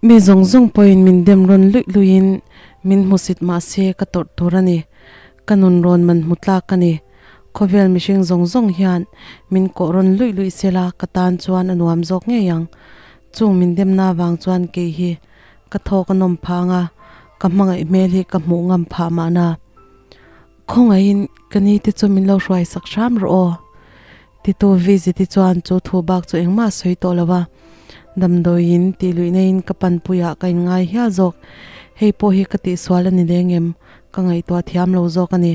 Mi zawng zawng pawhin min dem rawn luih luihin min hmusit mah se ka tawrh tur a ni. Ka nun rawn man hmu tlak a ni. Khawvel mihring zawng zawng hian min kawh rawn luih luih sela ka tan chuan a nuam zawk ngei ang. Chung min demna vang chuan kei hi ka thawk a nawm phang a, ka hmangaih hmel hi ka hmuh ngam phah mahna. Khawngaihin ka ni te chu min lo hruai sak hram rawh aw. Titu Viziti chuan chu thu bak chu engmah a sawi tawh lo va, damdawiin tih luih neiin ka panpuiah ka inngai hial zawk. Hei pawh hi ka tihsual a ni leng em? Ka ngaihtuah thiam lo zawk a ni.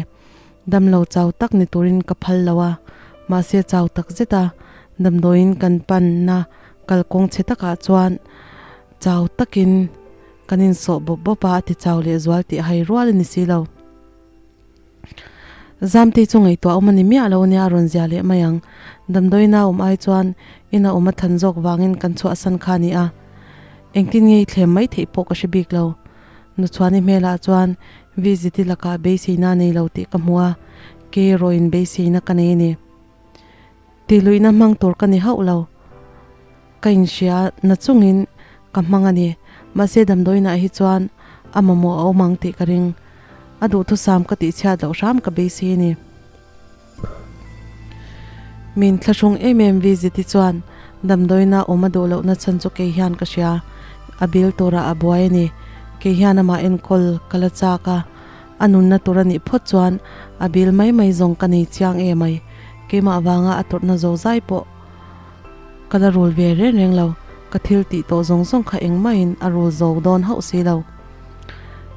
Damlo chau tak ni turin ka phal lo a, mahse chau tak zet a, damdawiin kan panna kalkawng chhe takah chuan chau takin kan insawh bawp bawp a, a ti chau lehzual tih hai rual a ni si lo. Zamtei chu ngaihtuah awm a ni miah lo nia a rawn zia leh mai ang. Damdawiina awm ai chuan ina awm a than zawk vangin kan chhuahsan kha a ni a. Engtin nge i thlem mai theih pawh ka hre bik lo. Nuchhuani hmelah chuan VZT lakah beiseina a nei lo tih ka hmu a, kei erawhin beiseina ka nei a ni. Tihluihna hmang tur ka ni hauh lo. Ka inhria na chungin ka hmang a ni. Mahse damdawiinah hi chuan a mamawh a awm ang tih ka ring. A duhthusam ka tihchhiat loh hram ka beisei a ni. Min thlahrung em em Viziti chuan damdawiina awm a duh lohna chhan chu kei hian ka hria. A bil turah a buai a ni. Kei hian amah enkawl ka la chak a. A nunna tur a nih phawt chuan a bil mai mai zawng ka nei chiang em ai. Keimah vanga a tawrhna zo zai pawh ka la rul ve reng reng lo. Ka thil tih tawh zawng zawng kha engmahin a rul zo dawn hauh si lo.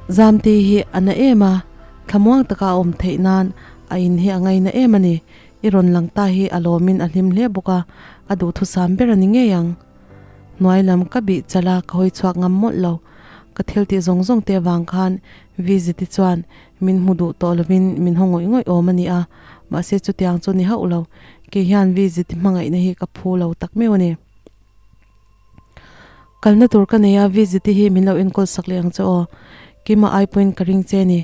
Zamti hi a na em a, thlamuang taka a awm theih nan a in hi a ngaina em a ni. I rawn lang ta hi a lawmin a hlim hle bawk a, a duhthusam ber a ni ngei ang. Hnuai lam ka bih chalh a, ka hawi chhuak ngam mawlh lo. Ka thil tih zawng zawng te avang khan Viziti chuan min hmu duh tawh lovin min haw ngawih ngawih awm a ni a, mahse chutiang chu ni hauh lo. Kei hian Viziti hmangaihna hi ka phu lo tak meuh a ni. Kalna tur ka nei a, Viziti hi min lo enkawl sak leh ang che aw. Keimah ai pawhin ka ring che a ni.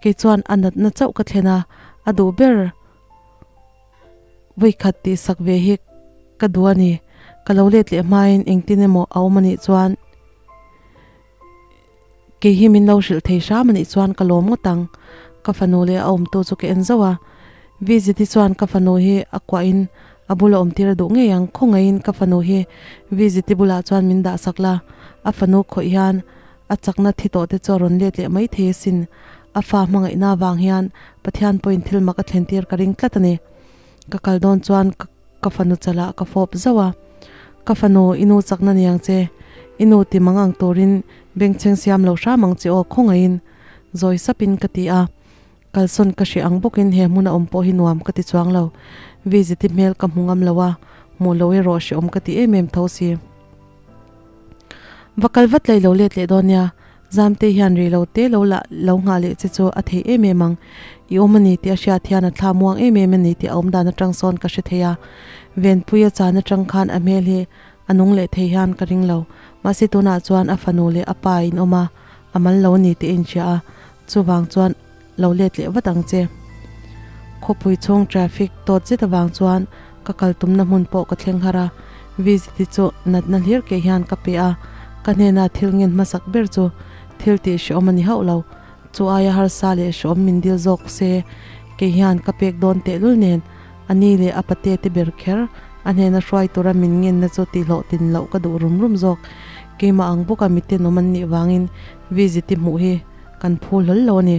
Kei chuan a natna chauh ka thlen a, a duh ber. Vawikhat tih sak ve hi ka duh a ni. Ka lo let leh hmain engtin emaw a awm a nih chuan kei hi min lo hrilh thei hram a nih chuan ka lawm ngawt ang. Ka fanu leh a awmtu chu ka en zauh a. Viziti chuan ka fanu hi a kuahin a bula awm tir a duh ngei ang. Khawngaihin ka fanu hi Viziti bulah chuan min dah sak la. A fanu khawih hian A chakna thi tawh te chu a rawn let leh mai thei asin. A fa hmangaihna avang hian Pathian pawhin thil mak a thlen tir ka ring tlat a ni. Ka kal dawn chuan ka fanu chalah ka fawp zauh a. Ka fanu, i nu chakna niang che. I nu ti mang ang turin bengchheng siam lo hram ang che aw khawngaihin zawi sapin ka ti a. Kalsawn ka hreh ang bawkin he hmuna awm pawh hi nuam ka ti chuang lo. Viziti hmel ka hmu ngam lo a, hmuh lo erawh hrehawm ka ti em em tho si. Va kal vat leh lo let leh dawn nia, Zamte hian rei lo te lo lah lo nghah leh che chu a thei em em ang. I awm a ni tih a hriat hian a thla muang em em a ni tih a awm dan atang sawn ka hre thei a. Venpui a chan atang khan a hmel hi a nung leh thei hian ka ring lo. Mahse tunah chuan a fanu leh a pa in awm a, a mal lo a ni tih a inhria a, chuvang chuan lo let leh vat ang che. Khawpui chhung traffic tawt zet avang chuan ka kal tumna hmun pawh ka thleng har a, Viziti chu natna hlir keh hian ka pe a, ka hnena thil ngen hmasak ber chu thil tih hrehawm a ni hauh lo. Chu aia harsa leh hrehawm min dil zawk se kei hian ka pek dawn tehlul nen a ni leh a pate te ber kher a hnena hruai tura min ngenna chu tihhlawh tin loh ka duh rum rum zawk. Keimah ang bawka miten awm an nih vangin Viziti hmuh hi Kan phu hlawl lo a ni.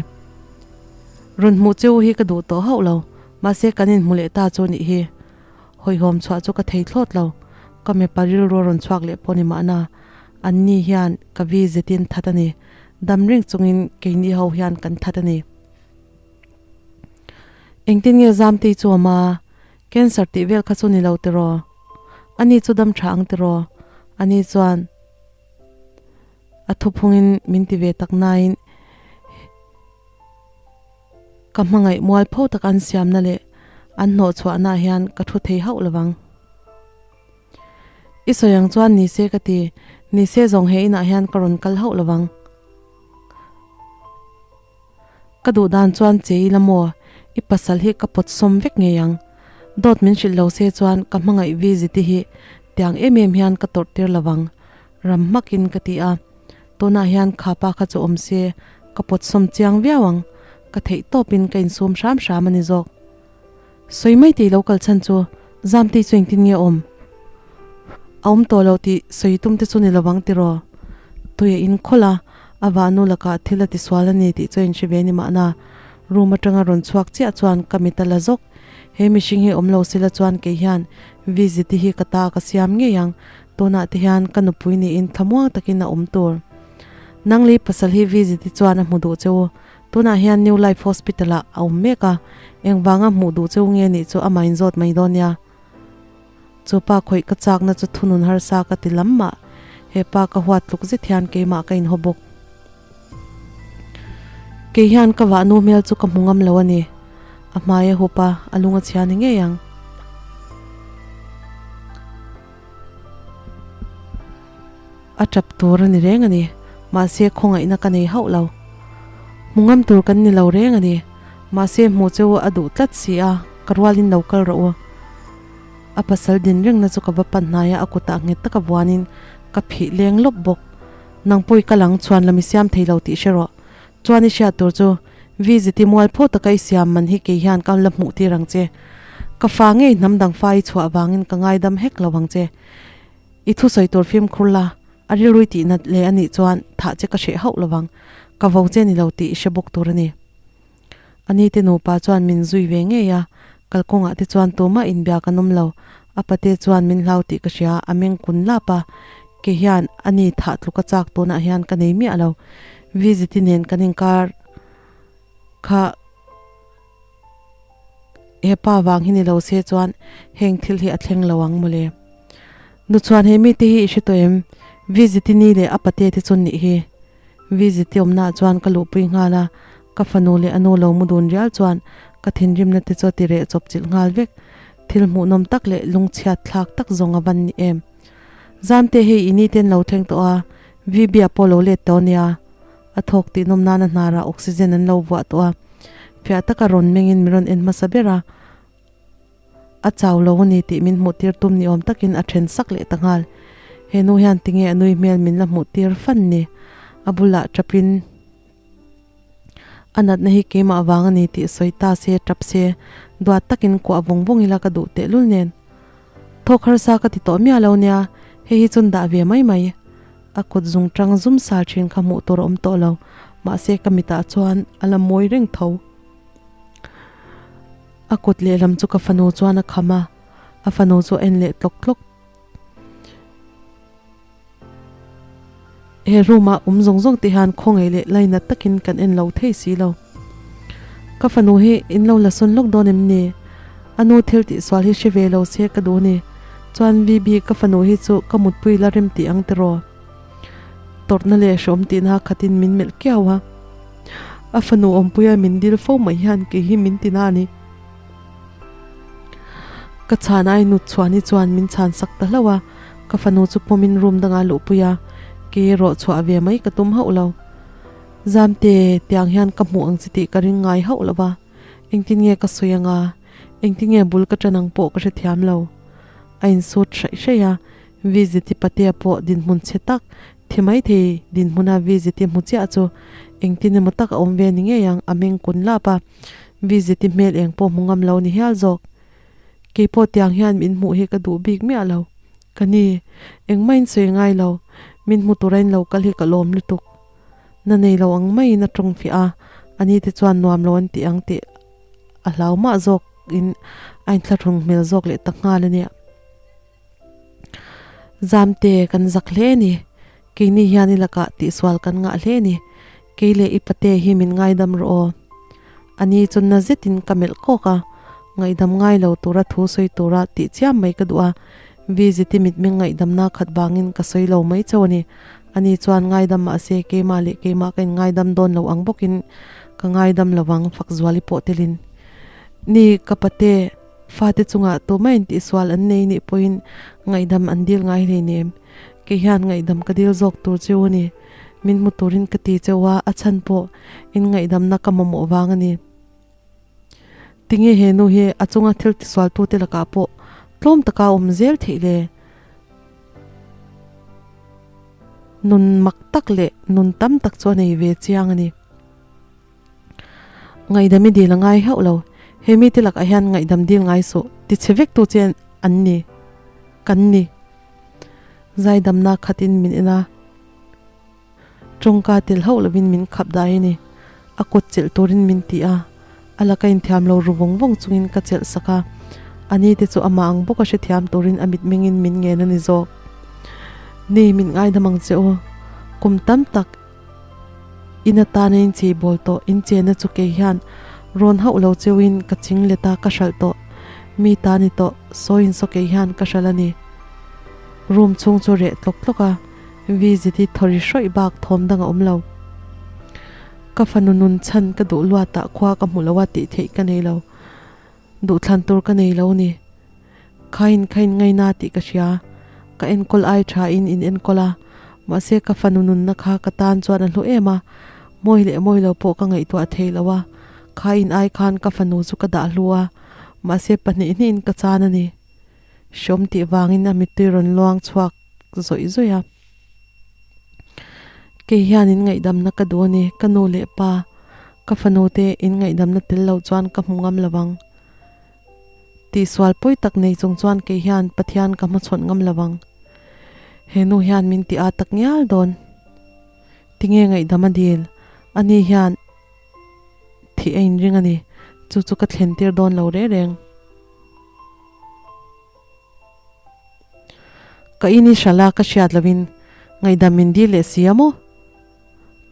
Rawn hmuh cheu hi ka duh tawh hauh lo, mahse kan inhmu leh ta chu nih hi. Hawihhawm chhuah chu ka thei thlawt lo, ka mipa rilru a rawn chhuak leh pawh ni mahna, an ni hian ka vi zetin that a ni, dam reng chungin keini ho hian kan that a ni. Engtin nge Zamtei chu awm a, cancer tih vel kha chu ni lo tiraw? Ani chu dam tha ang tiraw? Ani chuan. A thuphungin min ti ve tak nain ka hmangaih mual pho tak an siamna leh an hnawhchhuahna ah hian ka thu thei hauh lovang. I sawi ang chuan ni se ka ti, ni se zawng he inah hian ka rawn kal hauh lovang. Ka duh dan chuan che ila maw, i pasal hi ka pawt sawm vek ngei ang. Dawt min hrilh lo se chuan ka hmangaih Viziti hi tiang em em hian ka tawrh tir lovang, ram hmakin ka ti a. Tunah hian kha pa kha chu awm se, ka pawt sawm chiang viau ang. Ka theih tawpin ka insum hram hram a ni zawk. Sawi mai tih lo kal chhan chu Zamtei chu engtin nge awm? A awm tawh lo tih sawi tum te chu ni lovang tiraw? Tui a inkhawlh a, a vahnu lakah thil a tisual a ni tih chu a inhre ve ni mahna. Room atanga rawn chhuak chiah chuan ka mit a la zawk. He mihring hi awm lo sila chuan kei hian Viziti hi ka ta ka siam ngei ang, tunah te hian ka nupui niin thlamuang takin a awm tur. Nang lei pasal hi Viziti chuan a hmu duh che u, tunah hian New Life Hospital ah a awm mek a, engvanga hmuh duh che u nge nih chu amah inzawt mai dawn nia. Chu pa khawih ka chakna chu thunun harsa ka ti lam mah, he pa ka huat tluk zet hian keimah ka inhaw bawk. Kei hian ka vahnu hmel chu ka hmu ngam lo a ni. A hmai a hup a, a lung a chhia ni ngei ang. A tap tur a ni reng a ni. Mahse khawngaihna ka nei hauh lo. Hmu ngam tur kan ni lo reng a ni. Mahse hmuh che u a duh tlat si a, ka rualin lo kal rawh u. A pasal din rengna chu ka va pan hnai a, a kutah nghet taka vuanin ka phih leng lawp bawk. Nang pawh i kal ang, chhuan lam i siam thei lo tih hre rawh. Chuan i hriat tur chu, Vizit i mual phaw taka i siam man hi kei hian ka la hmuh tir ang che. Ka fa ngei hnam dang fa i chhuah vangin ka ngaidam hek lo ang che. I thusawi tur fimkhur la, a rilrui tih nat leh a nih chuan thah che ka hreh hauh lo vang. Ka vo che ni lo tih i hre bawk tur a ni. Ani te nupa chuan min zui ve ngei a, kalkawngah te chuan tumah inbia kan awm lo. A pate chuan min hlau tih ka hria, a meng kun lap a, ke hian ani thah tluk a chak tunah hian ka nei miah lo. Viziti nen kan inkar kha he pa vang hi ni lo se chuan heng thil hi a thleng lo ang mawle. Nu chuan he mite hi i hre tawh em? Viziti ni leh a pate te chu nih hi. Viziti awmnaah chuan ka luhpui nghal a, ka fanu leh a nu lo mu dun rial chuan ka thinrimna te chu a ti reh chawp chilh nghal vek. Thil hmuhnawm tak leh lungchhiat thlak tak zawng a van ni em. Zamte hei i ni ten lo thleng tawh a, VB-a pawh lo let tawh ania. A thawk tih nawm nana hnarah oxygen an lo vuah tawh a, fiah taka rawn mengin min rawn en hmasa ber a. A chau lo a ni tih min hmuh tir tum ni awm takin a then sak leh ta nghal. He nu hian tinge a nui hmel min la hmuh tir fan ni? A bulah tap in a natna hi keimah vang a ni tih sawi ta se tap se duat takin kuah vawng vawng ila ka duh tehlul nen. Thawk harsa ka ti tawh miah lo nia, hei hi chun dah ve mai mai. A kut zung tang zum sal thin kha hmuh tur a awm tawh lo, mahse ka mitah chuan a la mawi reng tho. A kut lehlam chu ka fanu chuan a kham a, a fanu chu a en leh tlawk tlawk. He room ah awm zawng zawng te hian khawngaih leh lainat takin kan en lo thei si lo. Ka fanu hi in lo la sawn lawk dawn em ni? A nu thil tih sual hi hre ve lo se ka duh ni. Chuan VB ka fanu hi chu ka mutpui la rem tih ang tiraw? Tawrhna leh hreawm tihna khatin min melh kiau a. A fanu awmpuia min dil fo mai hian kei hi min ti na a ni. Ka chhan ai nut chhuah ni chuan min chhan sak ta hlauh a, ka fanu chu pawmin room dangah luhpui a, kei erawh chhuah ve mai ka tum hauh lo. Zamte, tiang hian ka hmuh ang chi tih ka ring ngai hauh lo va, engtin nge ka sawi anga, engtin nge bul ka ṭan ang pawh ka hrethiam lo. A insut hraih hraih a, Viziti patea pawh dinhmun chhe tak, thi mai thei dinhmuna Viziti hmu chiah chu engtin emaw tak a awm ve ni ngei ang, a meng kun lap a. Viziti hmel eng pawh hmu ngam lo ni hial zawk. Kei pawh tiang hian min hmuh hi ka duh bik miah lo. Ka ni, engmahin sawi ngai lo, min hmu tura in lo kal hi ka lawm lutuk. Na nei lo ang maiin a tawng fiah a, ani te chuan nuam lo an tih ang tih a hlau mah zawk in a inthlahrung hmel zawk leh ta nghal a nia. Zamte kan zak hle a ni. Keini hian i lakah tihsual kan ngah hle a ni. Kei leh i pate hi min ngaidam rawh aw. Ani chu na zetin ka melh kawk a, ngaihdam ngai lo tura thu sawi tura tih chiam mai ka duh a. Viziti mitmeng ngaihdamna khat vangin ka sawi lo mai chauh a ni. Ani chuan ngaidam mahse keimah leh keimah ka inngaidam dawn lo ang bawkin ka ngaidam lo vang Fakzuali pawh telin. Ni, ka pate. Fate chungah tumah in tihsual an nei nih pawhin ngaihdam an dil ngai hleinem. Kei hian ngaihdam ka dil zawk tur cheu a ni. Min hmu turin ka ti cheu a, a chhan pawh in ngaihdamna ka mamawh vang a ni. Tinge he nu hi a chunga thil tisualtute lakah pawh tlawm taka a awm zel theih le? Nun mak tak leh nun tam tak chu a nei ve chiang a ni. Ngaihdam i dil a ngai hauh lo. He mite lakah hian ngaihdam dil ngai suh ti chhe vek tu che an ni. Kan ni. Zaidamna khatin min en a. Tawngka tel hauh lovin min khap dai a ni. A kut chelh turin min ti a, a laka inthiam lo ru vawng vawng chungin ka chelh sak a. A ni te chu amah ang bawka hrethiam turin a mitmengin min ngen a ni zawk. Ni, min ngaidam ang che u. Kum tam tak in atana in chei bawl tawh, in chena chu kei hian rawn hauh lo cheuin ka ching let a, ka hralh tawh. Mi ta ni tawh, sawiin saw kei hian ka hralh a ni. Room chhung chu reh tlawk tlawk a. Visit hi thawri hrawih bak thawm dang a awm lo. Ka fanu nun chhan ka duh luatah khua ka hmu lo a tih theih ka nei lo. Duhthlan tur ka nei lo ni. Khain khain ngaina tih ka hria. Ka enkawl ai tha in in enkawl a. Mahse ka fanu nunna kha ka tan chuan a hlu em a. Mawi leh mawi lo pawh ka ngaihtuah thei lo a. Khain ai khan ka fanu chu ka dah hlu a. Mahse pahnih hnihin ka chan a ni. Hreawm tih vangin a mittui rawn luang chhuak zawih zawih a. Kei hian in ngaihdamna ka duh a ni, ka nu leh pa, ka fanu te in ngaihdamna tel lo chuan ka hmu ngam lo vang. Tihsual pawi tak nei chung chuan kei hian Pathian ka hmachhawn ngam lo vang. He nu hian min ti a tak ngial dawn. Tinge ngaihdam a dil? Ani hian thih a inring a ni, chu chu ka thlen tir dawn lo reng reng. Ka in i hralh a ka hriat loin ngaihdam min dil leh si a maw?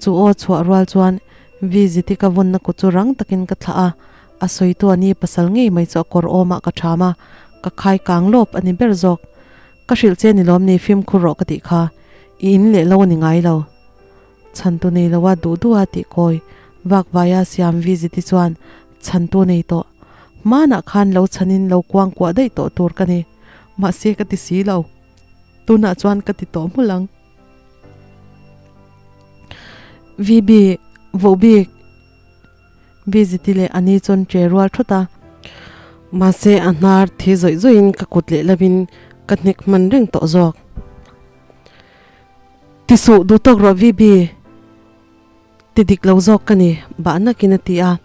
Chu aw chhuah rual chuan Vizit-i ka vawnna kut chu rang takin ka thlah a, a sawitu a ni pasal ngei mai chu a kawr awmah ka ṭham a, ka khai kang lawp a ni ber zawk. Ka hrilh che ni lawm ni fimkhur rawh ka tih kha, i in leh lo a ni ngai lo. Chhantu nei loa duh duh a tih kawi vak vaia siam Vizit-i chuan chhantu nei tawh. Hmanah khan lo chhanin lo kuang kuah daih tawh tur ka ni. Mahse ka ti si lo. Tunah chuan ka ti tawh hmul ang. VB, Vohbik, VZT leh ani chuan che rual thut a. Mahse a hnar thi zawih zawihin ka kut leh lovin ka hnek hman reng tawh zawk. Ti suh duh tawk rawh VB. Ti dik lo zawk ka ni, bah nakin a ti a.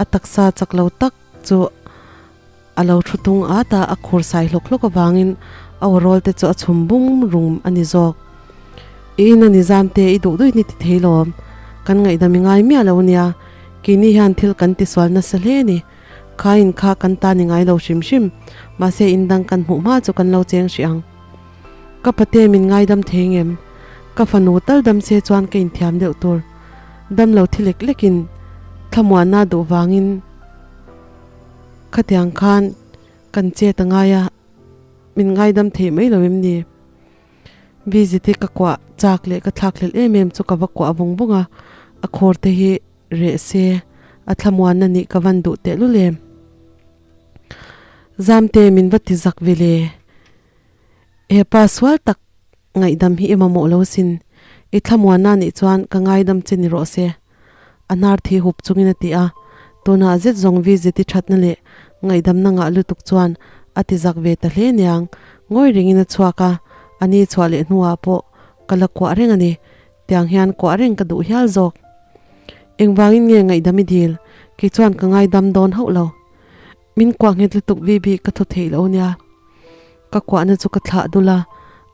A taksa chak lo tak chu a lo thu tung at a, a khur sai hlawk hlawk avangin a aw rawl te chu a chhum bung rum a ni zawk. I in a ni zam te i duh duhin i ti thei lawm, kan ngaihdam i ngai miah lo nia, keini hian thil kan tisual nasa hle a ni. Kha in kha kan ta ni ngai lo hrim hrim, mahse in dang kan hmuh hma chu kan lo cheng hrih ang. Ka pate min ngaidam thei ngem? Ka fanu tal dam se chuan ka inthiam deuh tur. Dam lo thi lek lekin thlamuanna duh vangin khatiang khan kan chet a ngai a, min ngaidam thei mai lo em ni? Busy te ka kuah chak leh ka thlak hlelh em em chu ka va kuah vawng vawng a, a khawr te hi reh se a thlamuanna nih ka van duh tehlul em? Zamte min va ti zak ve le. He pa sual tak ngaihdam hi i mamawh lo sin, i thlamuanna nih chuan ka ngaidam che ni rawh se, a hnar thi hup chungin a ti a. Tunah zet zawng visit i thatna leh ngaihdamna ngah lutuk chuan a ti zak ve ta hle niang, ngawi rengin a chhuak a, a ni chhuah leh hnuah pawh ka la kuah reng a ni, tiang hian kuah reng ka duh hial zawk. Engvangin nge ngaihdam i dil, kei chuan ka ngaidam dawn hauh lo. Min kuah nghet lutuk vi bik ka thaw theih lo nia. Ka kuahna chu ka thlah dul a,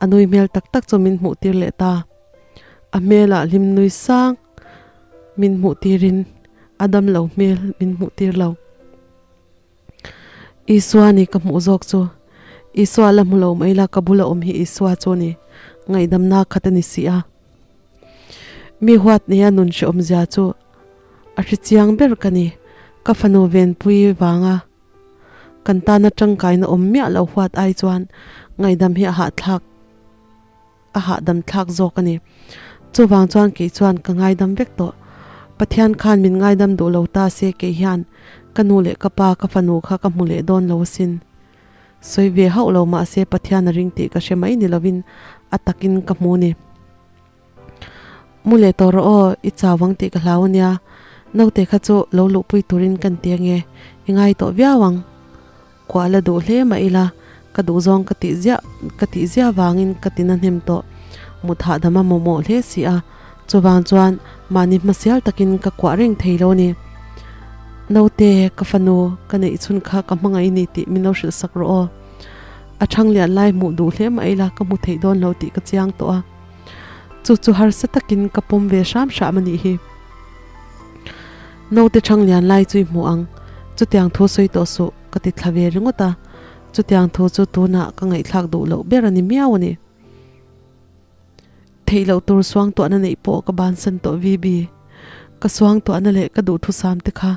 a nui hmel tak tak chu min hmuh tir leh ta. A hmelah hlim nui sang min hmuh tirin a dam lo hmel min hmuh tir lo. Isua ni ka hmuh zawk chu. Isua la hmu lo mai la ka bula awm hi Isua chu ni. Ngaihdamna khat a ni si a. Mi huat nia nun hrehawm zia chu a hre chiang ber ka ni. Ka fanu venpui vanga kan tana tangkaina awm miah lo huat ai chuan ngaihdam hi a hahthlak a hahdam thlak zawk a ni. Chuvang chuan kei chuan ka ngaidam vek tawh. Pathian khan min ngaidam duh lo ta se kei hian ka nu leh ka pa ka fanu kha ka hmu leh dawn lo asin. Sawi ve hauh lo mahse Pathian a ring tih ka hre mai ni lovin a takin ka hmu ni. Mu leh tawh rawh aw, i chau ang tih ka hlau ania. Naute kha chu lo luhpui turin kan ti ange, i ngai tawh viau ang. Kuah la duh hle mah ila, ka duhzawng ka tih ziah ka tih ziah vangin ka ti na hnem tawh. Mut hahdam a mawhmawh hle si a, chuvang chuan mahni hmasial takin ka kuah reng thei lo ni. Naute, ka fanu, ka neih chhun kha ka hmangaih ni tih min lo hrilh sak rawh aw. A thang lian lai hmuh duh hle mah ila ka hmu theih dawn lo tih ka chiang tawh a. Chu chu harsa takin ka pawm ve hram hram a nih hi. Naute thang lian lai chu i hmu ang, chutiang thu sawi tawh suh ka ti thla ve ringawt a, chutiang thu chu tunah ka ngaihthlak duh loh ber a ni miau a ni. Theih loh tur suangtuahna neih pawh ka bansan tawh VB. Ka suangtuahna leh ka duhthusam te kha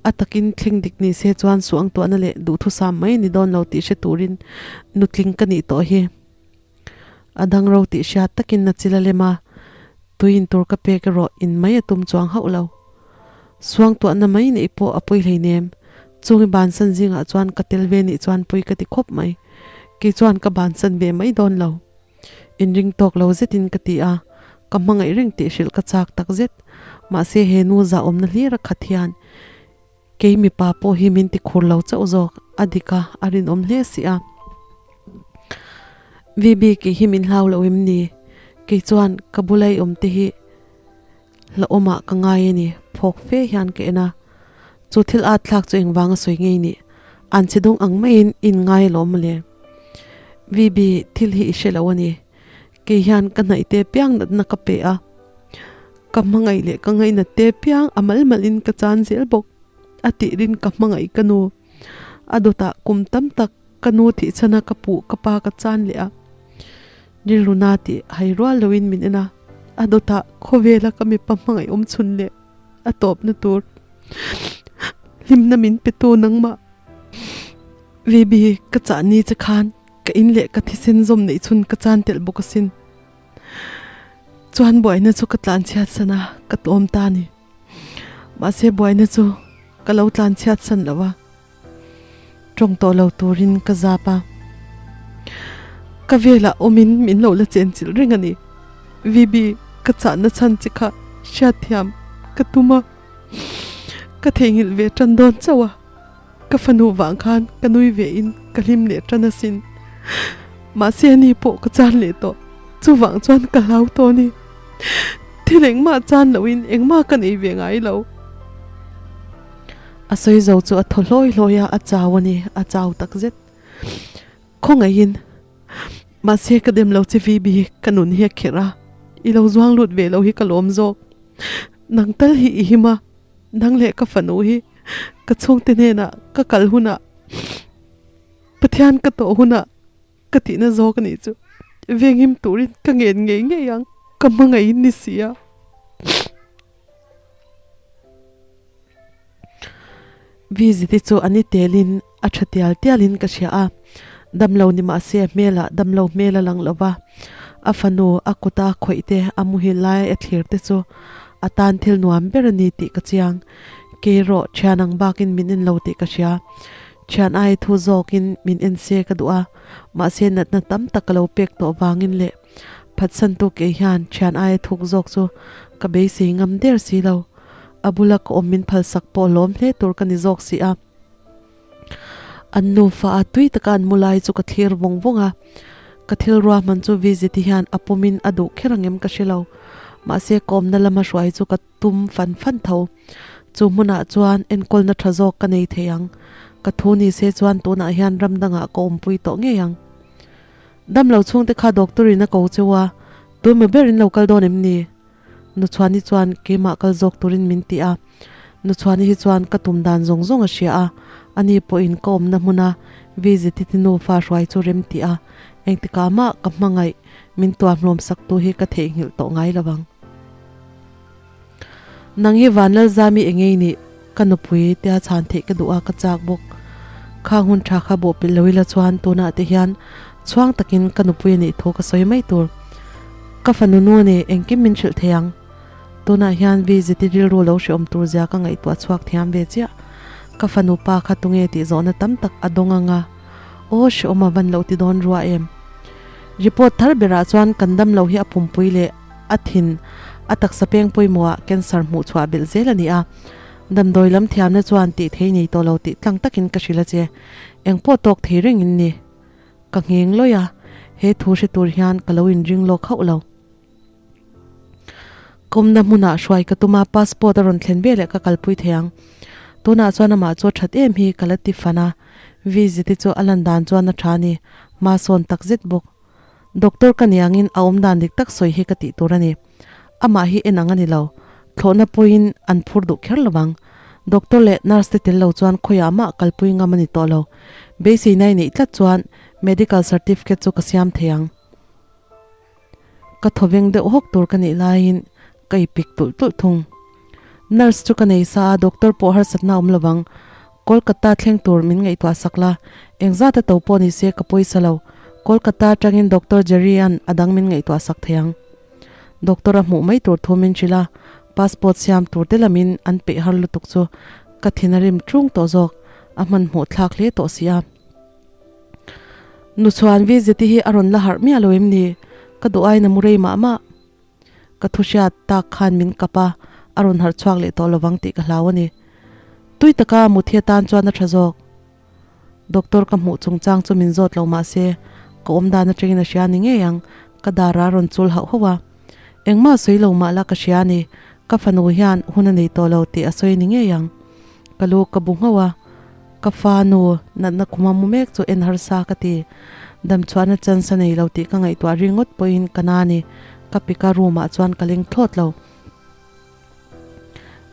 a takin thleng dik ni se chuan suangtuahna leh duhthusam mai ni dawn lo tih hre turin nutling ka nih tawh hi. A dang ro tih hriat takin na chil a lem a, tui in tur ka pek erawh in mai a tum chuang hauh lo. Suangtuahna mai neih pawh a pawi hleinem. Chung i bansan zingah chuan ka tel ve nih chuan pawi ka ti khawp mai. Kei chuan ka bansan ve mai dawn lo. Inring tawk lo zetin ka ti a, ka hmangaih reng tih hrilh ka chak tak zet. Mahse he nu zahawmna hlir a khat hian kei mipa pawh hi min ti khur lo chauh zawk, a dik a, a rinawm hle si a. VB kei hi min hlau lo em ni? Kei chuan ka bula i awm te hi Hlauhawmah ka ngai a ni, phawk fe hian ka en a. Chu thil at thlak chu engvang a sawi ngei nih? An chhe dawng ang maiin in ngai alawm mawle. VB, thil hi i hre lo a ni. Kei hian ka hnaih te piang natna ka pe a. Ka hmangaih leh ka ngainat te piang a mal malin ka chan zel bawk. A tih rin ka hmangaih ka nu. A dawtah kum tam tak ka nu thihchhana ka puh ka pa ka chan leh a. Rilruna tih hai rual loin min en a, a dawtah khawvela ka mipa hmangaih awm chhun leh a tawpna tur hlimna min pe tu nangmah VB ka chah ni che khan ka in leh ka thisen zawm neih chhun ka chan telh bawk asin. Chuan buaina chu ka tlan chhiat san a, ka tlawm ta a ni. Mahse buaina chu ka lo tlan chhiat san lo a. Tawng tawh lo turin ka zap a, ka velah awmin min lo la chenchilh reng a ni. VB, ka chahna chhan che kha hriatthiam ka tum a, ka theihnghilh ve tan dawn chauh a, ka fanu vang khan ka nui ve in ka hlim leh tan asin. Mahse ani pawh ka chan leh tawh, chuvang chuan ka hlau tawh a ni. Thil engmah chan loin engmah ka nei ve ngai lo. A sawi zo chu a thaw hlawi hlawi a, a chau a ni, a chau tak zet. Khawngaihin, mahse ka dem lo che VB, ka nun hi a kherh a, i lo zuang lut ve lo hi ka lawm zawk. Nang tal hi i him a, nang leh ka fanu hi ka chhungte hnenah ka kal hunah, Pathian ka tawh hunah ka tihna zawk a nih chu. Venghim turin ka ngen ngei ngei ang, ka hmangaihin ni si a. Vizi te chu an i telin a tha tial tialin ka hria a, damlo ni mah se hmelah damlo hmel a lang lo va, a fanu a kuta khawih te a muhil lai a thlir te chu a tan thil nuam ber a ni tih ka chiang. Kei erawh thian ang bakin min en lo tih ka hria. Thian ai thu zawkin min en se ka duh a, mahse natna tam tak ka lo pek tawh vangin leh Phatsantu kei hian thian aia thuk zawk chu ka beisei ngam der si lo. A bula ka awm min phalsak pawh lawm hle tur ka ni zawk si a. An nufa a tui taka an mu lai chu ka thlir vawng vawng a. Ka thil ruahman chu Viziti hian a pawmin a duh kher angem ka hre lo. Mahse ka awmna lama hruai chu ka tum fan fan tho. Chu hmunah chuan enkawlna tha zawk ka nei thei ang. Ka thu ni se chuan tunah hian ram dangah ka awmpui tawh ngei ang. Damlo chhungte kha doctor in a ko cheu a, tuemaw ber in lo kal dawn em ni? Nuchhuani chuan keimah kal zawk turin min ti a, Nuchhuani hi chuan ka tum dan zawng zawng a hria a, ani pawhin ka awmna hmuna VZT nufa hruai chu rem ti a, engtikah mah ka hmangaih min tuamhlawm sak tu hi ka theihnghilh tawh ngai lo ang. Nang hi Vanlalzami engei nih ka nupui tia chhan theih ka duh a ka chak bawk. Khang hun tha kha bawhpilh lo ila chuan tunah te hian chhuang takin ka nupui a nih thu ka sawi mai tur. Ka fanu nu nih engkim min hrilh thei ang. Tunah hian VZT rilru lo hreawm tur zia ka ngaihtuah chhuak thiam ve chiah. Ka fanu pa kha tunge tih zawhna tam tak a dawng ang a, aw hreawm a van lo ti dawn rua em. Report thar berah chuan kan damlo hi a pumpui leh a thin a taksa peng pawimawhah cancer hmuh chhuah belh zel a ni a, damdawi lam thiamna chuan tih thei nei tawh lo tih tlang takin ka hrilh a che. Engpawh tawk thei reng in ni. Ka ngheng lawih a. He thu hre tur hian ka lo inring lawk hauh lo. Kawmna hmunah hruai ka tum a, passport a rawn thlen veleh ka kalpui thei ang. Tunah chuan amah chu a that em hi ka la ti fan a, Vizi te chu a lan dan chuan a tha a ni, hma sawn tak zet bawk. Doctor ka ni angin a awm dan dik tak sawi hi ka tih tur a ni. Amah hi en ang a ni lo, thlawhna pawhin an phur duh kher lo vang. Doctor leh nurse te tel lo chuan khawiah mah kalpui ngam a ni tawh lo. Beiseina i neih tlat chuan medical certificate chu ka siam thei ang. Ka thawveng deuh hawk tur ka nih laiin ka ipik tulh tulh thung. Nurse chu ka nei sa a, doctor pawh harsatna a awm lo vang. Kolkata thleng tur min ngaihtuah sak la, engzat a to pawh ni se ka pawisa lo. Kolkata atangin Doctor Jerry-a'n a dang min ngaihtuah sak thei ang. Doctor a hmuh mai tur thu min hrilh a, passport siam tur te lamin an peih har lutuk chu ka thin a rim ṭung tawh zawk, a hmanhmawh thlak hle tawh si a. Nu chuan visit hi a rawn la harh miah lo em ni? Ka duh aiin a mu rei mah mah. Ka thu hriat tak khan min kap a, a rawn harh chhuak leh tawh lovang tih ka hlau a ni. Tui taka muthi atan chuan a tha zawk. Doctor ka hmuh chungchang chu min zawt lo mah se, ka awm dan atangin a hria ni ngei ang, ka darah a rawn chul hauh hauh a. Engmah sawi lo mah la ka hria a ni, ka fanu hian hun a nei tawh lo tih a sawi ni ngei ang. Ka lu ka bu nghauh a. Ka fa nu natna khuma mu mek chu en harsa ka ti. Damchhuahna chance a nei lo tih ka ngaihtuah ringawt pawhin ka na ni. Ka pika room ah chuan ka leng thlawt lo.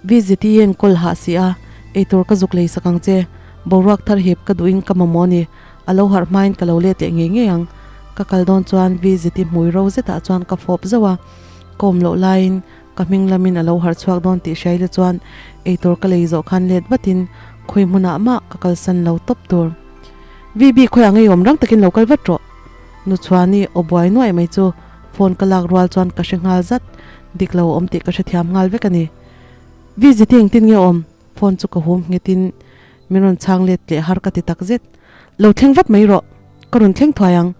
Visit i enkawl hah si a, eitur ka zuk lei sak ang che. Boruak thar hip ka duhin ka mamawh ni. A lo harh hmain ka lo let leh ngei ngei ang. Ka kal dawn chuan visit i hmui ro zetah chuan ka fawp zauh a. Ka awm loh laiin Ka hming lamin a lo harh chhuak dawn tih hriaile chuan eitur ka lei zawh khan let vatin khawi hmunah mah ka kalsan lo tawp tur. VB khawiah ngei awm rang takin lo kal vat rawh. Nu Chhuani aw buai nuaih mai chu phone ka lak rual chuan ka hre nghal zat, dik lo awm tih ka hrethiam nghal vek a ni. VZ engtin nge awm? Phone chu ka hum nghetin min rawn chhang let leh har ka ti tak zet. Lo thleng vat mai rawh, ka rawn thleng thuai ang.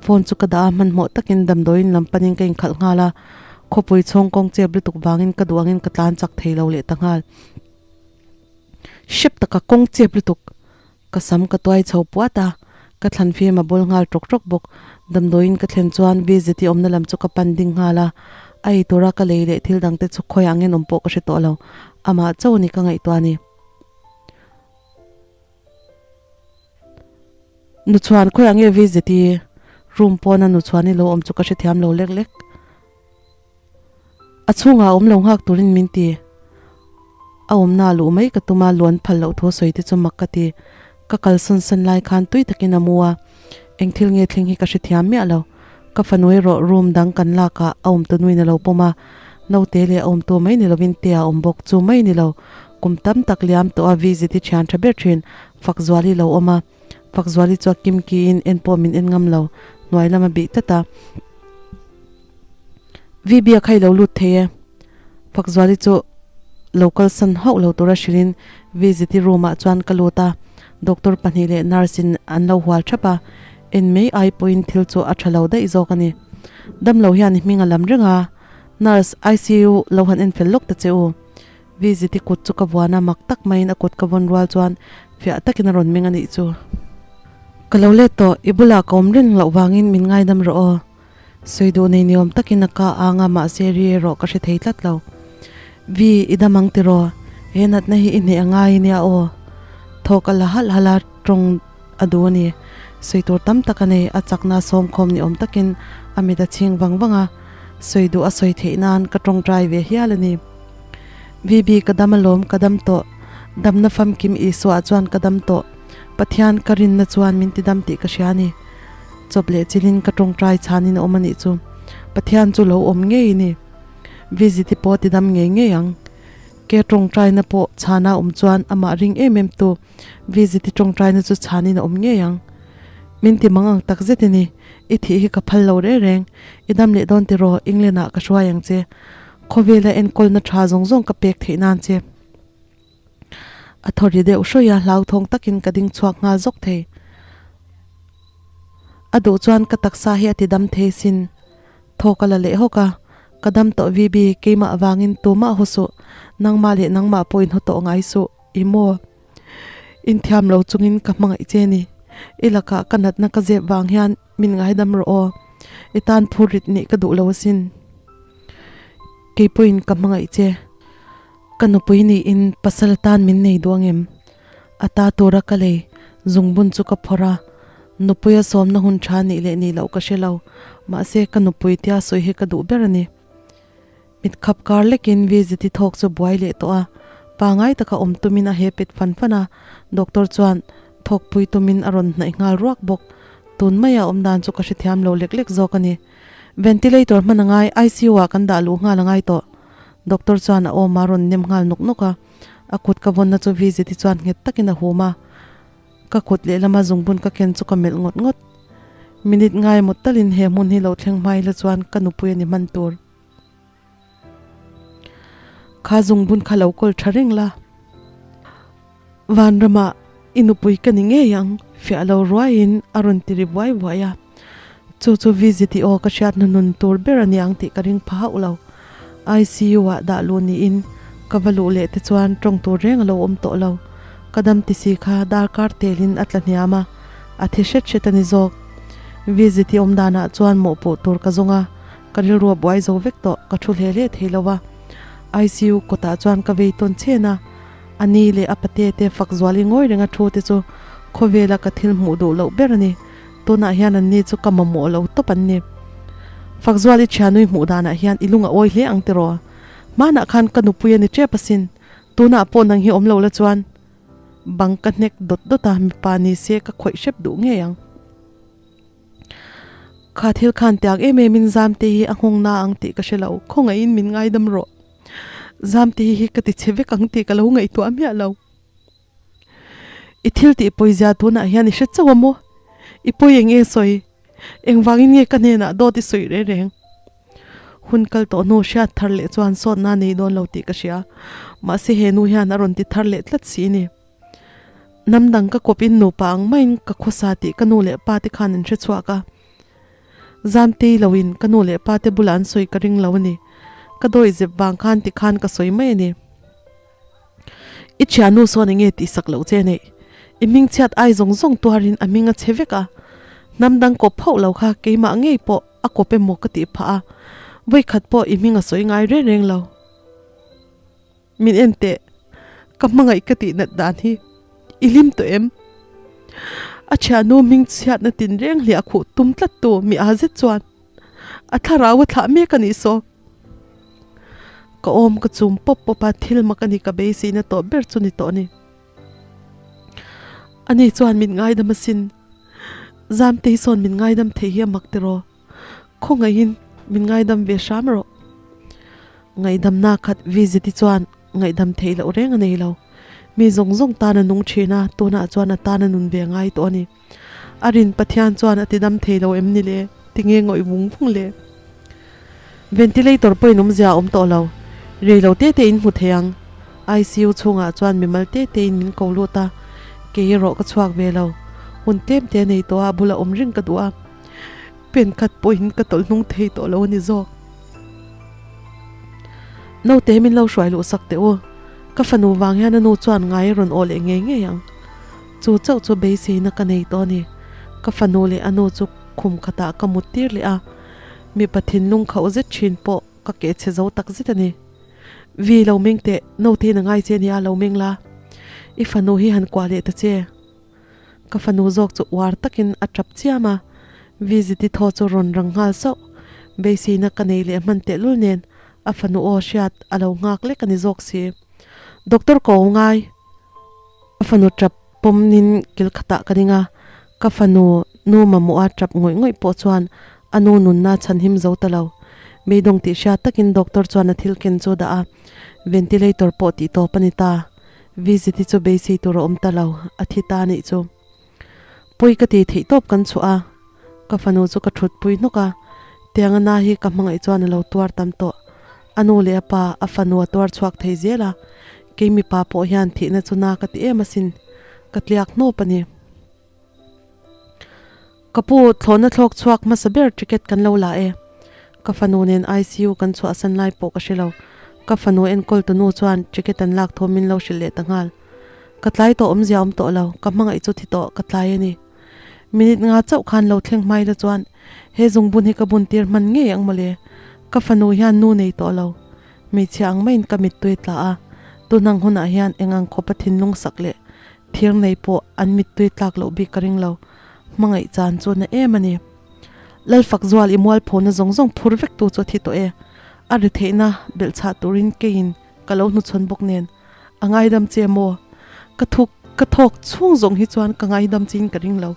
Phone chu ka dah a, hmanhmawh takin damdawiin lam panin ka inkhalh nghal a, khawpui chhawng kawng chep lutuk vangin ka duh angin ka tlan chak thei lo leh ta nghal. Hrep taka kawng chep lutuk! Ka sam ka tuai chho puat a, ka thlan fim a bawl nghal ṭawk ṭawk bawk. Damdawiin ka thlen chuan VZT awmna lam chu ka pan ding nghal a, a ei tura ka lei leh thil dangte chu khawiah ngen awm pawh ka hre tawh lo. Amah chauh a ni ka ngaihtuah a ni. Nu chuan khawiah nge VZT room pawna nu chuan i lo awm chu ka hrethiam lo lek lek. A chhungah awm lo nghak turin min ti. A awmna a luh mai ka tum a, luan phal loh thu sawi te chu mak ka ti. Ka kal sawn sawn lai khan tui takin a mu a, eng thil nge thleng hi ka hrethiam miah lo. Ka fanu erawh room dang kan lakah a awm tu nuin a lo pawm a, naute leh a awm tu mai ni lovin te a awm bawk chu mai ni lo. Kum tam tak liam tawh a visit i thian tha ber thin Fakzuali lo awm a, Fakzuali chu a kimkiin en pawh min en ngam lo, hnuai lam a bih tlat a. VB a kha i lo lut thei e. Fakzuali chu lo kalsan hauh lo tura hrilhin VZT room ah chuan ka lut a, doctor pahnih leh nurse in an lo hual thap a, en mai ai pawhin thil chu a tha lo daih zawk a ni. Damlo hian i hming a lam reng a, nurse ICU lo han en fel lawk ta che u. VZT kut chu ka vuan a, mak tak maiin a kut ka vawn rual chuan fiah takin a rawn meng a nih chu. Ka lo let tawh, i bulah ka awm reng loh vangin min ngaidam rawh aw. Sawi duh nei niawm takin a ka ang a, mahse ri erawh ka hre thei tlat lo. Vi, i dam ang tiraw? He natna hi i hneh a ngai nia aw. Thawk a la halh halh a, tawng a duh a ni. Sawi tur tam tak a nei, a chakna a sawmkhawm niawm takin a mit a chhing vang vang a, sawi duh a sawi theih nan ka tawngtai ve hial a ni. VB, ka dam alawm, ka dam tawh. Damna famkim Isua chuan ka dam tawh. Pathian ka rinna chuan min tidam tih ka hria a ni. Chawp leh chilin ka tawngtai chhanin a awm a nih chu. Pathian chu lo awm ngei ni. Visit-i pawh a tidam ngei ngei ang. Ke tawngtaina pawh chhana awm chuan amah ring em em tu Visit-i tawngtaina chu chhanin a awm ngei ang. Min ti mang ang tak zet i ni. I thih hi ka phal lo reng reng. I dam leh dawn tiraw England-ah ka hruai ang che. Khawvela enkawlna tha zawng zawng ka pek theih nan che. A thaw ri deuh hrawih a, hlauthawng takin ka ding chhuak nghal zawk thei. A duh chuan ka taksa hi a ti dam thei sin. Thaw ka la leh hawk a, ka dam tawh VB, keimah avangin tumah haw suh, nangmah leh nangmah pawh in haw tawh ngai suh, i maw? Inthiam lo chungin ka hmangaih che ni. I lakah ka natna ka zep vang hian min ngaidam rawh aw. I tan phurrit nih ka duh lo asin. Kei pawhin ka hmangaih che. Ka nupui niin pasal tan min nei duh angem? A ta tura ka lei zungbun chu ka phawrh a, nupuia sawmna hun tha nih leh nih loh ka hre lo, mahse ka nupui tia sawi hi ka duh ber a ni. Mit khap kar lekin VZT thawk chu buai leh tawh a, pangai taka awm tumin a he pet fan fan a, doctor chuan thawkpui tumin a rawn hnaih nghal ruak bawk. Tun maia awm dan chu ka hrethiam lo lek lek zawk a ni. Ventilator hman a ngai, ICU ah kan dah luh nghal a ngai tawh. Doctor chuan a awm a rawn nem nghal nawk nawk a, a kut ka vawnna chu VZT chuan nghet takin a hum a. Ka kut lehlama zungbun ka ken chu ka melh ngawt ngawt. Minute ngai mawt talin he hmun hi lo thleng hma ila chuan ka nupui a ni hman tur. Kha zungbun kha lo kawl tha reng la. Vanramah i nupui ka ni ngei ang, fiah lo ruaiin a rawn ti ri buai buai a. Chu chu VZTO ka hriat hnunun tur ber a ni ang tih ka ring pha hauh lo. ICU ah dah luh niin ka va luh leh te chuan tawng tur reng a lo awm tawh lo. Ka dam ti si kha darkar telin a tla hniam a, a thi hret hret a ni zawk. VZT awm danah chuan mawhpawh tur ka zawng a, ka rilru a buai zo vek tawh, ka thu hle hle thei lo a. ICU kawtah chuan ka vei tawn chen a, a ni leh a pate te fak zual i ngawi renga thu te chu khawvela ka thil hmuh duh loh ber a ni. Tunah hian an ni chu ka mamawh lo tawp an ni. Fakzual i thianui hmuh danah hian i lung a awi hle ang tiraw? Hmanah khan ka nupui a ni tep asin. Tunah pawh nang hi awm lo la chuan bang ka hnek dawt dawt a, mipa ni se ka khawih hrep duh ngei ang. Kha thil khan tiang em em in Zamte hi a nghawng na ang tih ka hre lo, khawngaihin min ngaidam rawh. Zamte hi ka ti chhe vek ang tih ka lo ngaihtuah miah lo. I thil tih pawizia tunah hian i hre chauh a maw? I pawi eng nge sawi? Engvangin nge ka hnenah dawt i sawi reng reng? Hun kal tawh hnu hriat thar leh chuan sawtna nei dawn lo tih ka hria. Mahse he nu hian a rawn ti thar leh tlat si ni. Hnam dang ka kawp in nupa ang maiin ka khawsa tih ka nu leh pa te khan an hre chhuak a. Zamtei loin ka nu leh pa te bulah an sawi ka ring lo a ni. Ka dawi zep vang khan ti khan ka sawi mai a ni. I thiannu sawn enge tih sak loh che neih? I hming chhiat ai zawng zawng tuarin a hming a chhe vek a. Hnam dang kawp hauh lo kha keimah ngei pawh a kawp emaw ka tih phah a, vawikhat pawh i hming a sawi ngai reng reng lo. Min en teh, ka hmangaih ka tih nat dan hi i hlim tawh em? A thiannu hming chhiatna tinreng hliah khuh tum tlat tu mi a zet chuan a thlarau a thlah mek a nih saw. Ka awm ka chum pawp pawp a, thil mak a ni ka beiseina tawh ber chu ni tawh a ni. Ani chuan min ngaidam asin, Zamtei sawn min ngaidam thei hi a mak tiraw, khawngaihin min ngaidam ve hram rawh. Ngaihdamna khat Viziti chuan ngaihdam theih loh reng a nei lo. Mi zawng zawng tan a nung thin a, tunah chuan a tan a nun ve ngai tawh a ni. A rin Pathian chuan a tidam thei lo em ni le? Tinge ngawih vung vung le? Ventilator pawhin awmzia a awm tawh lo. Rei lo te te in hmu thei ang. ICU chhungah chuan mimal te te in min ko lut a, kei erawh ka chhuak ve lo. Hun tlem te nei tawh a, bula awm reng ka duh a. Pen khat pawhin ka tawlh hnung thei tawh lo a ni zawk. Naute min lo hruai luh sak teh u. Ka fanu vang hian a nu chuan ngai a rawn aw leh ngei ngei ang. Chu chauh chu beiseina ka nei tawh a ni. Ka fanu leh a nu chu khum khatah ka mut tir leh a, mipa thinlung khauh zet thin pawh ka keh chhe zo tak zet a ni. Vi, lo meng teh, naute in a ngai che nia, lo meng la. I fanu hi han kuah leh ta che. Ka fanu zawk chu uar takin a tap chiam a, Vi ziti thaw chu rawn rang nghal sauh. Beiseina ka nei leh hman tehlul nen a fanu aw hriat a lo nghak lek a ni zawk si. Doctor ko ngai. Ka fanu tap pawmnin kil khatah ka ding a, ka fanu nu mamawha tap ngawih ngawih pawh chuan a nu nunna chhan him zo ta lo. Beidawng tih hriat takin doctor chuan a thil ken chu a dah a, ventilator pawh tih tawp a ni ta. Visit hi chu beisei tur a awm ta lo, a thi ta anih chu. Pawi ka ti theih tawp kan chhuah a, ka fanu chu ka thut pui hnawk a, tiang a na hi ka hmangaih chuan a lo tuar tam tawh. A nu leh a pa a fanu a tuar chhuak thei zel a, kei mipa pawh hian thihna chu na ka ti em asin, ka tliak hnawp a ni. Ka pu, thlawhna thlawk chhuak hmasa ber ticket kan lo la e. Ka fanu nen ICU kan chhuahsan lai pawh ka hre lo. Ka fanu enkawl tu nu chuan ticket an lak thu min lo hrilh leh ta nghal. Ka tlai tawh awmzia awm tawh lo, ka hmangaih chu thi tawh ka tlai a ni. Minute nga chauh khan lo thleng hmai la chuan he zungbun hi ka bun tir hman ngei ang mawle. Ka fanu hian nu nei tawh lo. Hmeichhia ang maiin ka mittui tla a, tunang hunah hian eng ang khawpa thinlung sak leh thir nei pawh an mittui tlak loh bik ka ring lo. Hmangaih chan chu na em a ni. Lalfakzual i mualphona zawng zawng phur vek tu chu a thi tawh e. A ri theihna belhchhah turin keiin ka lo hnuchhawn bawk nen a ngaidam che maw? Ka thuk ka thawk chhung zawng hi chuan ka ngaidam chin ka ring lo.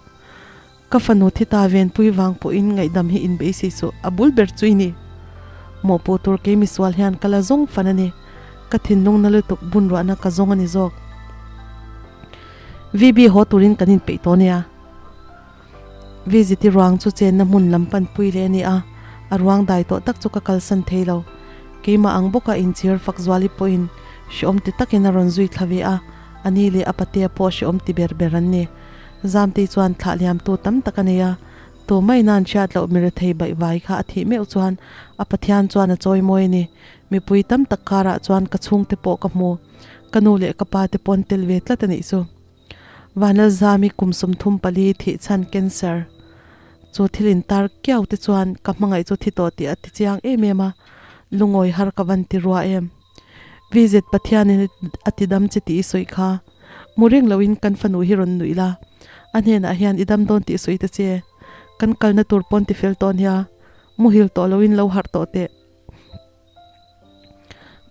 Ka fanu thi ta venpui vang pawhin ngaihdam hi inbeisei suh, a bul ber chu i ni. Mawhpuh tur kei misual hian ka la zawng fan a ni. Ka thinlung na lutuk bunruahna ka zawng a ni zawk. VB haw turin kan inpeih tawh nia. Viziti ruang chu chenna hmun lam panpui leh a ni a, a ruang dai tawh tak chu ka kalsan thei lo. Keimah ang bawka inchhir fak zuali pawhin hrehawm ti takin a rawn zui thla ve a, a ni leh a patea pawh hrehawm ti ber ber an ni. Zamtei chuan thlah liamtu tam tak a nei a, tu mai nan hriat loh mirethei baihvai kha a thih meuh chuan a Pathian chuan a chawi mawi a ni. Mipui tam tak karah chuan ka chhungte pawh ka hmu, ka nu leh ka pa te pawn tel ve tlat a nih chu. Vanlalzami kum 34 thih chhan cancer chu thil intar kiau te chuan ka hmangaih chu thi tawh tih a ti chiang em em a, lungawi har ka van ti rua em. VZ Pathianin a ti dam che tih i sawi kha. Mu reng loin kan fanu hi rawn nuih la, a hnenah hian i dam dawn tih sawi ta che. Kan kalna tur pawn ti fel tawh nia, muhil tawh loin lo harh tawh teh.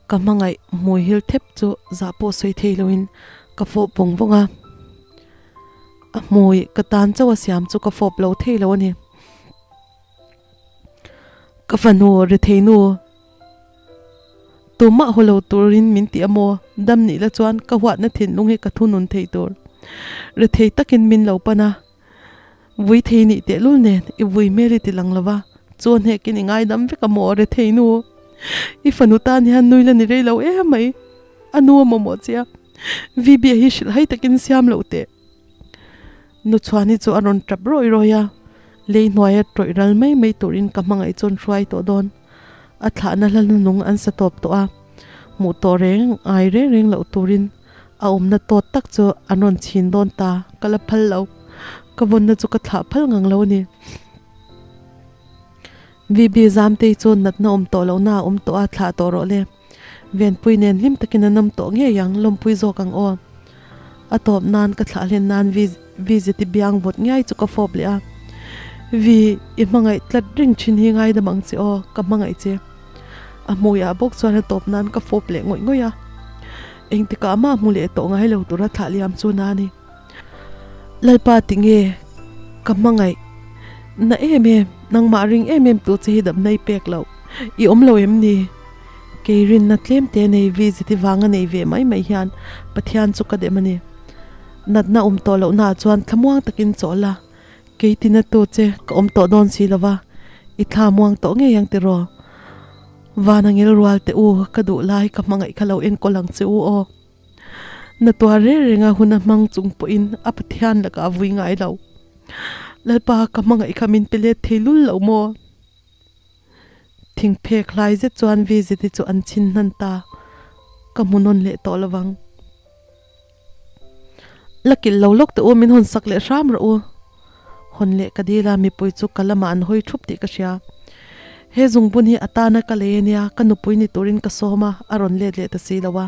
Ka hmangaih hmui hil thep chu zah pawh sawi thei loin ka fawp vawng vawng a, a hmui ka tan chauh a siam chu ka fawp lo thei lo a ni. Ka fanu retheinu tumah haw lo turin min ti a maw? Dam nih la chuan ka huatna thinlung hi ka thunun thei tur. Rethei takin min lo pan a. Vui thei nih tehlul nen i vui hmel i ti lang lo va, chu hnekin i ngaidam vek a maw rethei nu? I fanu tan hian nui la ni rei lo em mai, a nu a mamawh che a, VB a hi hrilh hai takin siam loh teh. Nu Chhuani chu a rawn tap rawih rawih a, lei hnuaia tawih ral mai mai turin ka hmangaih chuan hruai tawh dawn. A thlahna hla hnunung an sa tawp tawh a, hmuh tawh reng ngai reng reng loh turin A awmna tawt tak chu an rawn chhin dawn ta, ka la phal lo. Ka vawnna chu ka thlah phal ngang lo a ni. VB Zamtei chu natna awm tawh lohna a awm tawh a, thlah tawh rawh le. Venpui nen hlim takin an awm tawh ngei ang, lawmpui zawk ang aw. A tawp nan ka thlah hlen nan VZti biang vawt ngiai chu ka fawp leh a. V, i hmangaih tlat reng thin hi ngaidam ang che aw, ka hmangaih che. A hmuiah bawk chuan a tawp nan ka fawp leh ngawih ngawih a. Engtikah mah hmu leh tawh ngai lo tura thlah liam chu na ni. Lalpa tinge ka hmangaih na em em, nangmah ring em em tu che hi damna i pek loh, i awm lo em ni? Kei rinna tlem te nei vizit i vanga nei ve mai mai hian Pathian chu ka dem a ni. Natna awm tawh lohnaah chuan thlamuang takin chawl la, kei tina tu che ka awm tawh dawn si lova, i thla muang tawh ngei ang tiraw? Van a ngil rual teh u, ka duh lai ka hmangaih kha lo enkawl ang che u aw. Na tuar reng reng a hun a hmang chung pawhin a Pathian lakah a vui ngai lo. Lalpa ka hmangaih kha min pe let thei lul lo maw? Thingphek hlai zet chuan VZi chu an chhin hnan ta, ka hmu nawn leh tawh lovang. La kilh lo lawk teh u, min hawn sak leh hram rawh u. Hawn leh ka dil a, mipui chu ka lamah an hawi thup tih ka hria. He zungbun hi a tana ka lei ania, ka nupui ni turin ka sawm a, a rawn let leh ta si lo a.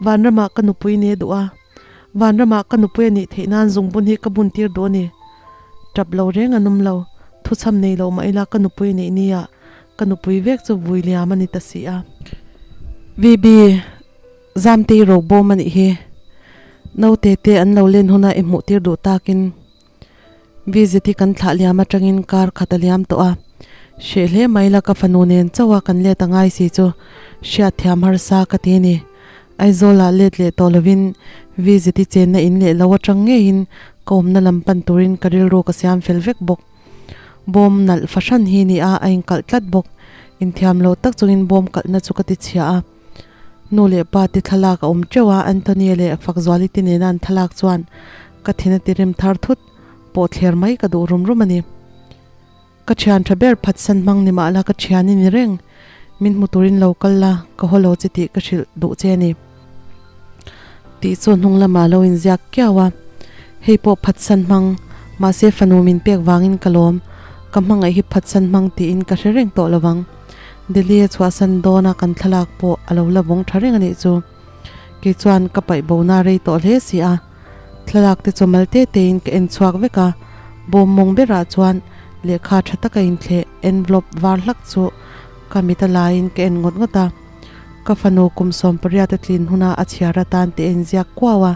Vanramah ka nupui ni a duh a, Vanramah ka nupui a nih theih nan zungbun hi ka bun tir duh a ni. Tap lo reng an awm lo, thuchham nei lo mah ila ka nupui a nih nia, ka nupui vek chu vui liam a ni ta si a. VB. Zamtei ro bawm a nih hi. Naute te an lo len huna i hmuh tir duh takin Vizit hi kan thlah liam atangin kar khat a liam tawh a. Hreh hle mai la ka fanu nen chauh a kan let a ngai si chu hriat thiam harsa ka ti a ni. Aizawl ah let leh tawh lovin Vizit i chenna in leh lo atang ngeiin ka awmna lam pan turin ka rilru ka siam fel vek bawk. Bawm nalh fahran hi ni a, a inkalh tlat bawk. Inthiam lo tak chungin bawm kalhna chu ka ti chhia a. Nu leh pa te thlalak a awm teuh a, Anthony leh Fakzuali te nena an thlalak chuan ka thin a ti rem thar thut, pawh thler mai ka duh rum rum a ni. Ka thian tha ber phatsan hmang ni mah la ka thian i ni reng, min hmu turin lo kal la, ka haw lo che tih ka hrilh duh che a ni. Tih chu hnung lamah lo inziak kiau a, hei pawh phatsan hmang. Mahse fanu min pek vangin ka lawm, ka hmangaih hi phatsan hmang tiin ka hre reng tawh lovang. Delhi a chhuahsan dawna kan thlalak pawh a lo la vawng tha reng a nih chu. Kei chuan ka paih bona rei tawh hle si a. Thlalak te chu mal te tein ka en chhuak vek a, bawm mawng berah chuan lehkha tha taka inthleh envelope var hlak chu ka mit a laiin ka en ngawt ngawt a. Ka fanu kum 18 a tlin huna a chhiar atan te a inziak kuau a,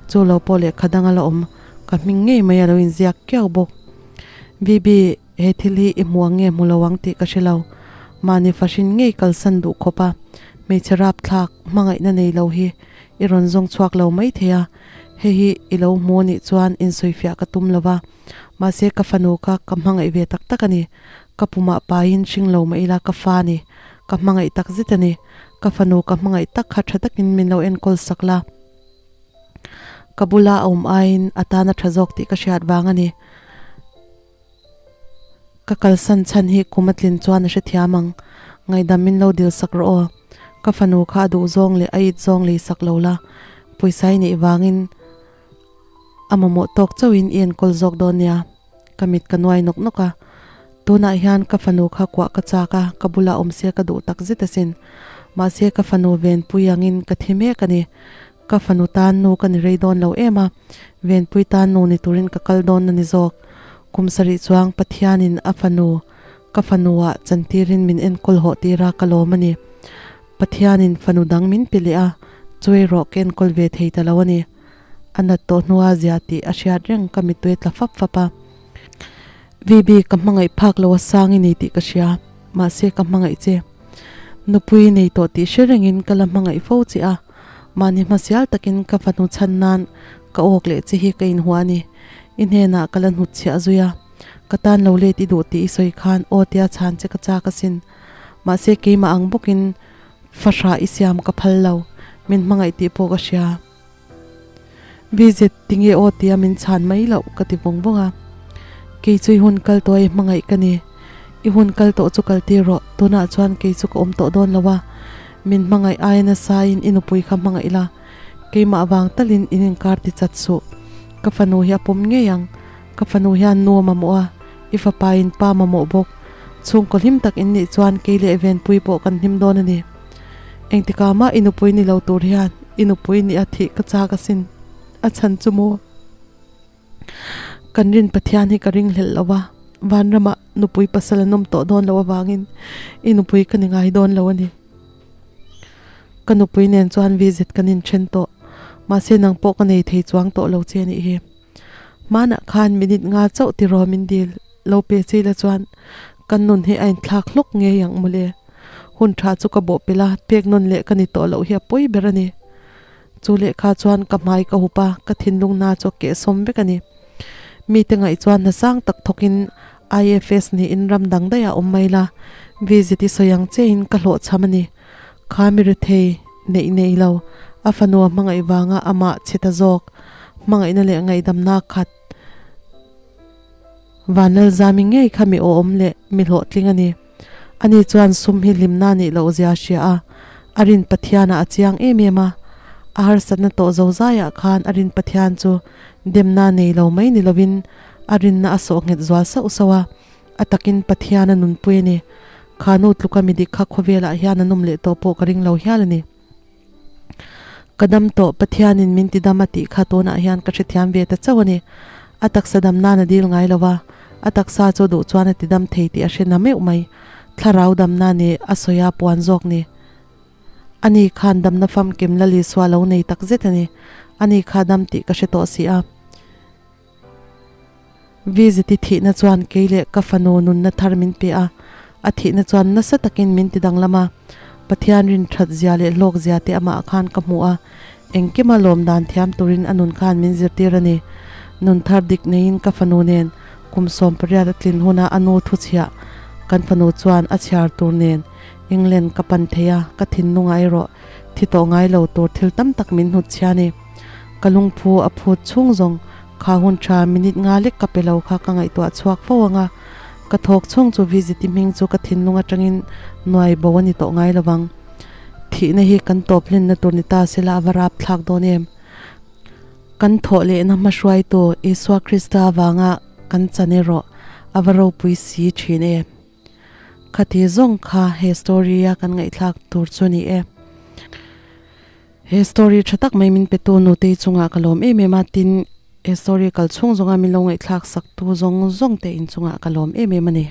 chu lo pawh lehkha dang a la awm, ka hming ngei mai a lo inziak kiau bawk. VB, he thil hi i hmu ang nge hmu lo ang tih ka hre lo. Mahni fahrin ngei kalsan duh khawp a, hmeichhe rapthlak hmangaihna nei lo hi i rawn zawng chhuak lo mai thei a, hei hi i lo hmu anih chuan insawifiah ka tum lo va, mahse ka fanu kha ka hmangaih ve tak tak a ni. Ka pumah paiin hring lo mah ila ka fa a ni, ka hmangaih tak zet a ni. Ka fanu ka hmangaih tak kha tha takin min lo enkawl sak la. Ka bula a awm aiin a tan a tha zawk tih ka hriat vang a ni. Ka kalsan chhan hi kum a tlin chuan a hrethiam ang. Ngaihdam min lo dil sak rawh aw. Ka fanu kha a duh zawng leh a it zawng lei sak lo la. Pawisa i neih vangin a mamawh tawk chauhin i enkawl zawk dawn nia. Ka mit ka nuai nawk nawk a. Tunah hian ka fanu kha kuah ka chak a, ka bulah awm se ka duh tak zet asin. Mahse ka fanu venpui angin ka thi mek a ni. Ka fanu tan nu ka ni rei dawn lo em a, venpui tan nu ni turin ka kal dawn a ni zawk. Kum sarih chuang Pathianin a fanu, ka fanuah chantirin min enkawl hawh tir a, ka lawm a ni. Pathianin fanu dang min pe leh a, chu erawh ka enkawl ve thei ta lo a ni. A nat tawh hnua zia tih a hriat reng ka mittui tla fap fap a. VB, ka hmangaih phak lo a sang i ni tih ka hria, mahse ka hmangaih che. Nupui nei tawh tih hre rengin ka la hmangaih fo che a, mahni hmasial takin ka fanu chhan nan ka awk leh che hi ka inhua a ni. I hnenah ka la hnutchhiah zui a, ka tan lo let i duh tih i sawi khan aw tia chhan che ka chak asin. Mahse keimah ang bawkin fahrah i siam ka phal lo, min hmangaih tih pawh ka hria. VZ, tinge aw tia min chhan mai loh ka ti vawng vawng a. Kei chu i hun kal tawh a i hmangaih ka ni. I hun kal tawh chu kal tir rawh, tunah chuan kei chu ka awm tawh dawn lo a. Min hmangaih aia nasa in i nupui kha hmangaih la, keimah vang talin in inkar ti chat suh. Ka fanu hi a pawm ngei ang, ka fanu hian nu a mamawh a, i fapa in pa mamawh bawk. Chhungkaw hlim tak in nih chuan kei leh Venpui pawh kan hlim dawn a ni. Engtikah mah i nupui ni lo tur hian i nupui nih a thih ka chak asin, a chhan chu maw? Kan rin Pathian hi ka ring hlelh lo a, vanramah nupui pasal an awm tawh dawn loh avangin i nupui ka ni ngai dawn lo a ni. Ka nupui nen chuan visit kan inthen tawh, mahse nang pawh ka nei thei chuang tawh lo che anih hi. Hmanah khan minute nga chauh tiraw min dil lo pe chei la chuan kan nun hi a inthlak hlawk ngei ang mawle. Hun tha chu ka bawh pel a, pek nawn leh ka ni tawh loh hi a pawi ber a ni. Chu lehkha chuan ka hmai ka hup a, ka thinlung na chu a kehsawm vek a ni. Mite ngaih chuan hna sang tak thawkin IFS niin ram dang daih ah awm mai la, visit i sawi ang chiahin ka hlawhchham a ni. Kha mi rethei neih nei lo, a fanua hmangaih vanga amah chhe ta zawk, hmangaihna leh ngaihdamna khat Vanlalzami ngei kha mi awhawm leh mi hlawhtling a ni. Ani chuan sum hi hlimna nih loh zia a hria a, a rin Pathianah a chiang em em a. A harsatna tawh zo zaiah khan a rin Pathian chu demna nei lo mai ni lovin a rinna a sawh nghet zual sauh sauh a, a takin Pathian a nunpui a ni. Kha nu tluka mi dik kha khawvelah hian an awm leh tawh pawh ka ring lo hial a ni. Ka dam tawh, Pathianin min ti dam a tih kha tunah hian ka hrethiam ve ta chauh a ni. A taksa dam nan a dil ngai lo va, a taksa chu duh chuan a ti dam thei tih a hre na meuh mai. Thlarau damna ni a sawi a puan zawk ni. Ani khan damna famkim la Lisua lo nei tak zet a ni. Ani kha dam tih ka hre tawh si a. Viziti thihna chuan kei leh ka fanu nunna thar min pe a, a thihna chuan nasa takin min ti danglam a. Pathian rin that zia leh hlawk zia te amah khan ka hmu a, engkima lawm dan thiam turin a nun khan min zirtir a ni. Nun thar dik neiin ka fanu nen kum 18 a tlin huna a nu thuchhiah kan fanu chuan a chhiar tur nen England ka pan thei a, ka thinlungah erawh thi tawh ngai lo tur thil tam tak min hnutchhia a ni. Ka lungphu a phut chhung zawng kha hun tha minute nga lek ka pe lo kha ka ngaihtuah chhuak fo ang a, ka thawk chhung chu visit i hming chu ka thinlung atangin nuai bo a ni tawh ngai lo vang. Thihna hi kan tawp hlenna tur ni ta sela a va rap thlak dawn em? Kan thawh lehna hmahruaitu Isua Krista avanga kan chan erawh a va ropui si thin e. Khati zawng kha he story a kan ngaihthlak tur chu ni e. He story tha tak mai min petu Nutei chungah ka lawm em em a, tin he story kal chhung zawnga min lo ngaihthlak sak tu zawng zawng te in chungah ka lawm em em a ni.